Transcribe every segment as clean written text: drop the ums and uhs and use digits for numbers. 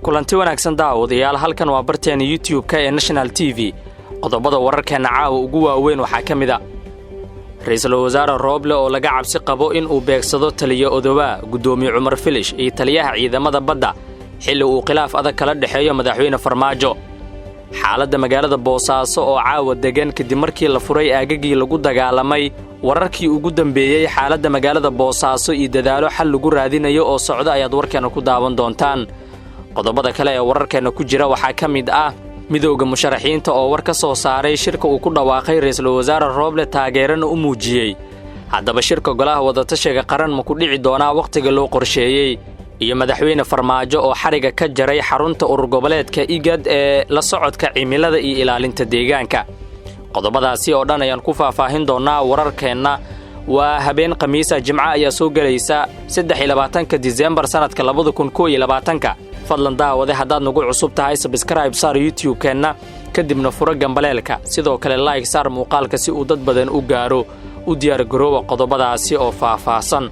Kulanti wanaagsan daawadayaal, halkan waa barteena YouTube-ka ee National TV. Qodobada wararkeenna caawa ugu waaweyn waxaa ka mid a Ra-iisul Wasaare Rooble oo laga cabsi qabo in uu beegsado taliya Odowaa, Guddoomiye Cumar Filish iyo taliyaha ciidamada badda, xilli uu khilaaf adag kala dhexeeyo Madaxweyne Farmaajo. Xaaladda magaalada Boosaaso oo caawa degan kadib markii la furay aagagii lagu dagaalamay. Wararkii ugu dambeeyey xaaladda magaalada Boosaaso iyo dadaalo xal lagu raadinayo oo socdo ayaad warkeenna ku daawan doontaan. Qodobada kale ee wararkeenna ku jira waxaa ka mid ah Midowda Musharaxiinta oo war ka soo saaray shirka uu ku dhawaaqay Ra'iisul Wasaare Rooble, taageerana u muujiyey. Haddaba, shirka Golaha Wadatashiga Qaran ma ku dhici doonaa wakhtiga loo qorsheeyey? Iyo Madaxweyne Farmaajo oo xariga ka jaray xarunta urur goboleedka IGAD ee la socodka cimilada iyo ilaalinta deegaanka. Qodobadaasi oo dhan ayaan ku faahfaahin doonnaa wararkeenna. Waa habeen Khamiisa, Jimco ayaa soo gelaysa, 23-ka Disembar sannadka 2021-ka. Fadlan daawade, haddaad nagu cusub tahay, subscribe saar YouTube-keenna, kadibna furo gambaleelka. Sidoo kale like saar muuqaalka si uu dad badan u gaaro. U diyaargarooba qodobadaasi oo faahfaahsan.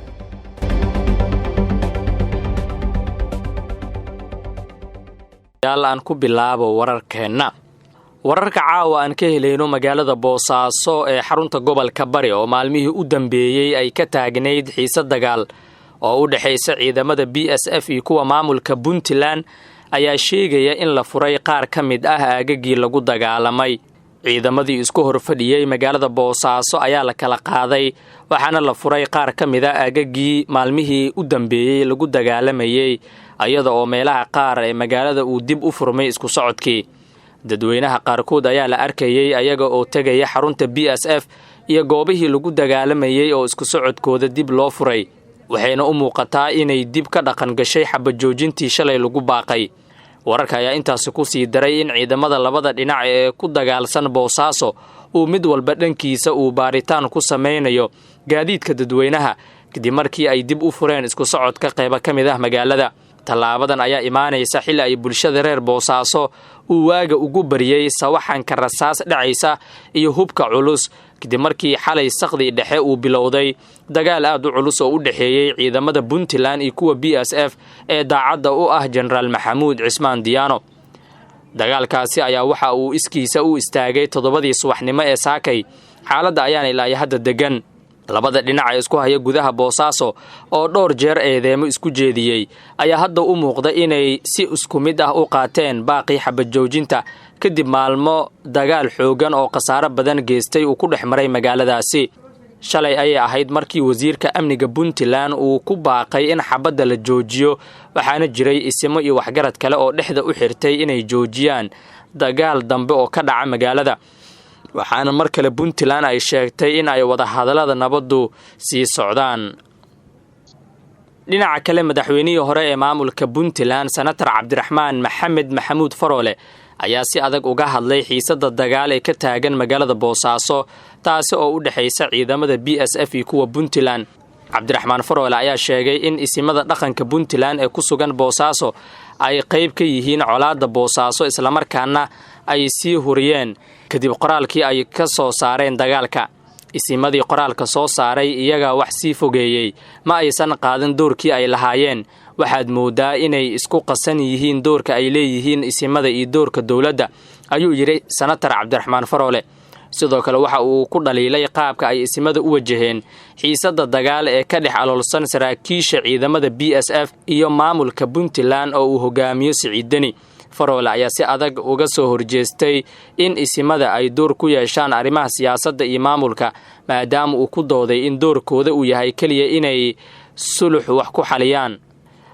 Aan ku bilaabo wararkeenna. Wararka caawa aan ka helayno magaalada Boosaaso ee xarunta gobolka Bari, oo maalmihii u dambeeyey ay ka taagnayd xiise dagaal oo u dhexaysa ciidamada BSF iyo kuwa maamulka Puntland, ayaa sheegaya in la furay qaar ka mid ah aagagii lagu dagaalamay. Ciidamadii isku horfadhiyey magaalada Boosaaso ayaa la kala qaaday, waxaana la furay qaar ka mid ah aagagii maalmihii u dambeeyey lagu dagaalamayey, iyada oo meelaha qaar ee magaalada uu dib u furmay isku socodkii. Dadweynaha qaarkood ayaa la arkayey ayaga oo tegaya xarunta BSF iyo goobihii lagu dagaalamayey oo isku socodkooda dib loo furay, waxayna u muuqataa inay dib ka dhaqan gashay xabajoojintii shalay lagu baaqay. Wararka ayaa intaasi ku sii daray in ciidamada labada dhinac ee ku dagaalsan Boosaaso uu mid walba dhankiisa uu baaritaan ku samaynayo gaadiidka dadweynaha, kadib markii ay dib u fureen isku socodka qaybo ka mid ah magaalada. Tallaabadan ayaa imaanaysa xilli ay bulshada reer Boosaaso uu waaga ugu bariyey sawaxanka rasaas dhacaysa iyo hubka culus, kadib markii xalay saqdii dhexe uu bilowday dagaal aad u culus oo u dhexeeyey ciidamada Puntland iyo kuwa BSF ee daacadda u ah Jenaraal Maxamuud Cismaan Diyaano. Dagaalkaasi ayaa waxa uu iskiisa u istaagay 7-dii subaxnimo ee saakay. Xaaladda ayaana ilaa iyo hadda degan. Labada dhinac ee isku haya gudaha Boosaaso oo dhowr jeer eedeemo isku jeediyey ayaa hadda u muuqda inay si isku mid ah u qaateen baaqii xabajoojinta, kadib maalmo dagaal xooggan oo khasaaro badan geystay uu ku dhex maray magaaladaasi. Shalay ayay ahayd markii wasiirka amniga Puntland uu ku baaqay in xabadda la joojiyo, waxaana jiray isimo iyo waxgarad kale oo dhexda u xirtay inay joojiyaan dagaal dambe oo ka dhaca magaalada, waxaana mar kale Puntland ay sheegtay in ay wadahadallada nabaddu sii socdaan. Dhinaca kale, madaxweynihii hore ee maamulka Puntland, Senator Cabdiraxmaan Maxamed Maxamuud Faroole, ayaa si adag uga hadlay xiisadda dagaal ee ka taagan magaalada Boosaaso, taasi oo u dhexaysa ciidamada BSF iyo kuwa Puntland. Cabdiraxmaan Faroole ayaa sheegay in isimada dhaqanka Puntland ee ku sugan Boosaaso ay qayb ka yihiin colaadda Boosaaso, islamarkaana ay sii huriyeen kadib qoraalkii ay ka soo saareen dagaalka. Isimadii qoraalka soo saaray iyagaa wax sii fogeeyey, ma aysan qaadan doorkii ay lahaayeen. Waxaad mooddaa inay isku qasan yihiin doorka ay leeyihiin isimada iyo doorka dowladda, ayuu yidhi Senatar Cabdiraxmaan Faroole. Sidoo kale waxa uu ku dhaliilay qaabka ay isimada u wajaheen xiisadda dagaal ee ka dhex aloolsan saraakiisha ciidamada BSF iyo maamulka Puntland oo uu hogaamiyo Siciid Deni. Faroole ayaa si adag uga soo horjeestay in isimada ay door ku yeeshaan arrimaha siyaasadda iyo maamulka, maadaama uu ku dooday in doorkooda uu yahay keliya inay sulux wax ku xaliyaan.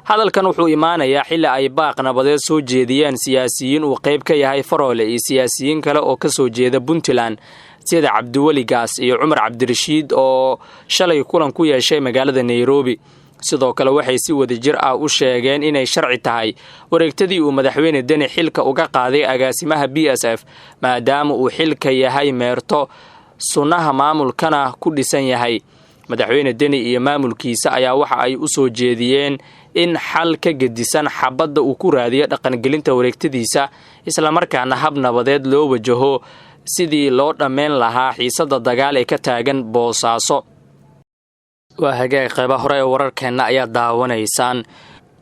Hadalkan wuxuu imaanayaa xilli ay baaq nabadeed soo jeediyeen siyaasiyiin uu qayb ka yahay Faroole iyo siyaasiyiin kale oo ka soo jeeda Puntland, sida Cabdiweli Gaas iyo Cumar Cabdirashiid, oo shalay kulan ku yeeshay magaalada Nairobi. Sidoo kale waxay si wadajir ah u sheegeen inay sharci tahay wareegtadii uu Madaxweyne Deni xilka uga qaaday agaasimaha BSF, maadaama uu xilka yahay meerto, sunnaha maamulkana ku dhisan yahay. Madaxweyne Deni iyo maamulkiisa ayaa waxa ay u soo jeediyeen in xal ka gedisan xabadda uu ku raadiyo dhaqangelinta wareegtadiisa, islamarkaana hab nabadeed loo wajaho sidii loo dhammayn lahaa xiisadda dagaal ee ka taagan Boosaaso. Waa hagaag, qayba hore ee wararkeenna ayaa daawanaysaan.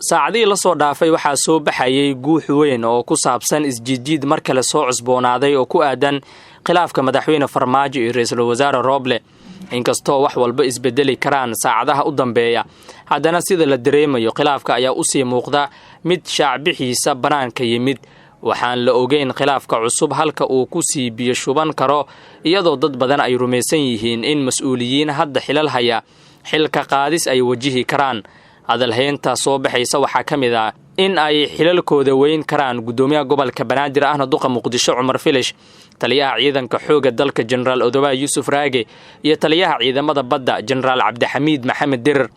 Saacadihii lasoo dhaafay waxaa soo baxayay guux weyn oo ku saabsan isjiidjiid mar kale soo cusboonaaday oo ku aadan khilaafka madaxweyne Farmaajo iyo ra-iisul wasaare Rooble. Inkastoo wax walba isbedeli karaan saacadaha u dambeeya, haddana sida la dareemayo khilaafka ayaa usii muuqda mid shaacbixiisa bannaanka yimid. Waxaan la ogeyn khilaafka cusub halka uu ku sii biyo shuban karo, iyadoo dad badan ay rumaysan yihiin in mas-uuliyiin hadda xilal haya xilka qaadis ay wajihi karaan. Hadalhaynta soo baxaysa waxaa ka mid ah in ay xilalkooda weyn karaan guddoomiyaha gobolka Banaadir ahna duqa Muqdisho Cumar Filish, taliyaha ciidanka xoogga dalka Jenaraal Odobaa Yuusuf Raage iyo taliyaha ciidamada badda Jenaraal Cabdixamiid Maxamed Dirir.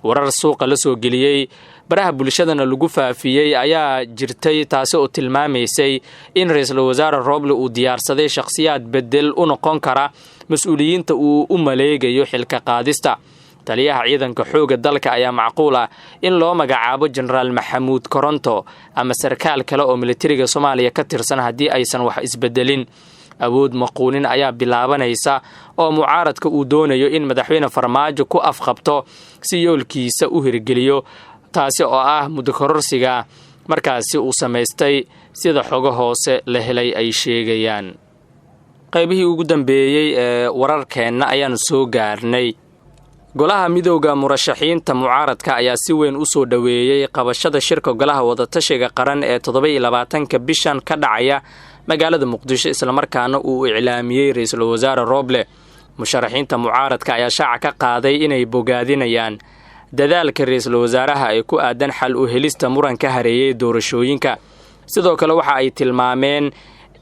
Warar suuqa la soo geliyey, baraha bulshadana lagu faafiyey ayaa jirtay, taasi oo tilmaamaysay in ra-iisul wasaare Rooble uu diyaarsaday shakhsiyaad bedel u noqon kara mas-uuliyiinta uu u maleegayo xilka qaadista. Taliyaha ciidanka xoogga dalka ayaa macquul ah in loo magacaabo Jenaraal Maxamuud Koronto ama sarkaal kale oo militariga Soomaaliya ka tirsan haddii aysan wax isbedelin. Awood maquunin ayaa bilaabanaysa oo mucaaradka uu doonayo in madaxweyne Farmaajo ku afqabto si yoolkiisa u hirgeliyo, taasi oo ah muddo kororsiga markaasi uu samaystay, sida xogo hoose la helay ay sheegayaan. Qaybihii ugu dambeeyey ee wararkeenna ayaanu soo gaarnay. Golaha Midooda Murashaxiinta Mucaaradka ayaa si weyn u soo dhoweeyey qabashada shirka Golaha Wadatashiga Qaran ee 27-ka bishan ka dhacaya magaalada Muqdisho, islamarkaana uu iclaamiyey ra-iisul wasaare Rooble. Musharaxiinta mucaaradka ayaa shaaca ka qaaday inay bogaadinayaan dadaalka ra-iisul wasaaraha ee ku aadan xal u helista muranka hareeyey doorashooyinka. Sidoo kale waxa ay tilmaameen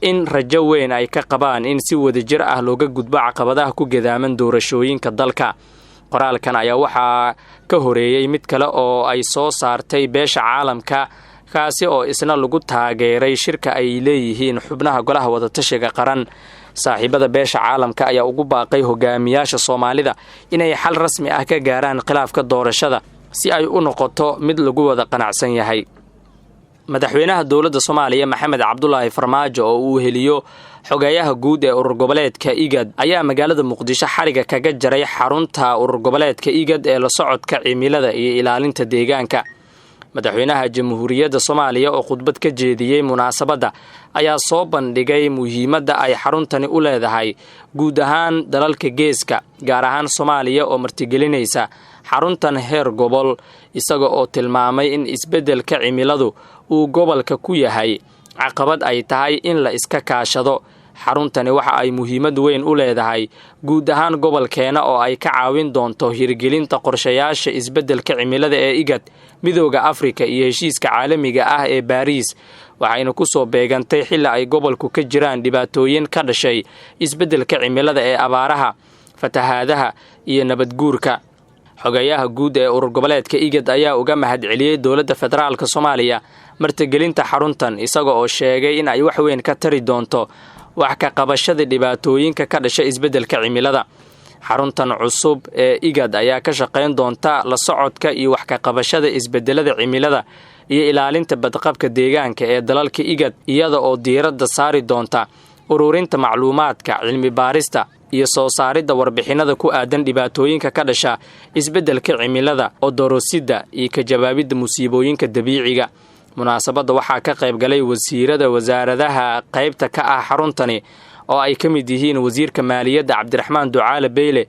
in rajo weyn ay ka qabaan in si wadajir ah looga gudbo caqabadaha ku gadaaman doorashooyinka dalka. Qoraalkan ayaa waxaa ka horeeyey mid kale oo ay soo saartay beesha caalamka, kaasi oo isna lagu taageeray shirka ay leeyihiin xubnaha Golaha Wadatashiga Qaran. Saaxiibada beesha caalamka ayaa ugu baaqay hogaamiyaasha Soomaalida inay xal rasmi ah ka gaaraan khilaafka doorashada si ay u noqoto mid lagu wada qanacsan yahay. Madaxweynaha dowladda Soomaaliya Maxamed Cabdulaahi Farmaajo oo uu heliyo xogeeyaha guud ee urur goboleedka IGAD ayaa magaalada Muqdisho xariga kaga jaray xarunta urur goboleedka IGAD ee la socodka cimilada iyo ilaalinta deegaanka. Madaxweynaha Jamhuuriyadda Soomaaliya oo khudbad ka jeediyey munaasabadda ayaa soo bandhigay muhiimadda ay xaruntani u leedahay guud ahaan dalalka geeska, gaar ahaan Soomaaliya oo martigelinaysa xaruntan heer gobol, isaga oo tilmaamay in isbeddelka cimiladu uu gobolka ku yahay caqabad ay tahay in la iska kaashado. Xaruntani waxa ay muhiimad weyn u leedahay guud ahaan gobolkeena oo ay ka caawin doonto hirgelinta qorshayaasha isbeddelka cimilada ee IGAD, Midooda Afrika iyo heshiiska caalamiga ah ee Baariis. Waxayna ku soo beegantay xilli ay gobolku ka jiraan dhibaatooyin ka dhashay isbeddelka cimilada ee abaaraha, fatahaadaha iyo nabadguurka. Xogeeyaha guud ee urur goboleedka IGAD ayaa uga mahadceliyey dowladda federaalka Soomaaliya martigelinta xaruntan, isaga oo sheegay in ay wax weyn ka tari doonto wax ka qabashada dhibaatooyinka ka dhasha isbeddelka cimilada. Xaruntan cusub ee IGAD ayaa ka shaqayn doonta la socodka iyo wax ka qabashada isbedelada cimilada iyo ilaalinta badqabka deegaanka ee dalalka IGAD, iyada oo diiradda saari doonta ururinta macluumaadka, cilmi baarista iyo soo saaridda warbixinada ku aadan dhibaatooyinka ka dhasha isbeddelka cimilada, odorosidda iyo ka jawaabidda musiibooyinka dabiiciga. Munaasabadda waxaa ka qayb galay wasiirada wasaaradaha qaybta ka ah xaruntani oo ay ka mid yihiin wasiirka maaliyadda Cabdiraxmaan Ducaale Beyle,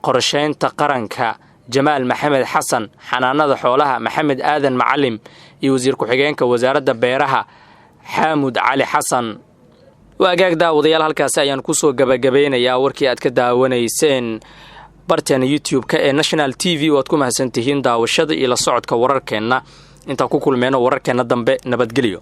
qorsheynta qaranka Jamaal Maxamed Xasan, xanaanada xoolaha Maxamed Aadan Macalim iyo wasiir ku-xigeenka wasaaradda beeraha Xaamud Cali Xasan. Waagaag daawadayaal, halkaasi ayaan kusoo gabagabeynayaa warkii aad ka daawanayseen barteena YouTube-ka ee National TV. Waad ku mahadsantihiin daawashada iyo la socodka wararkeenna. Intaan ku kulmeyno wararkeenna dambe, nabadgelyo.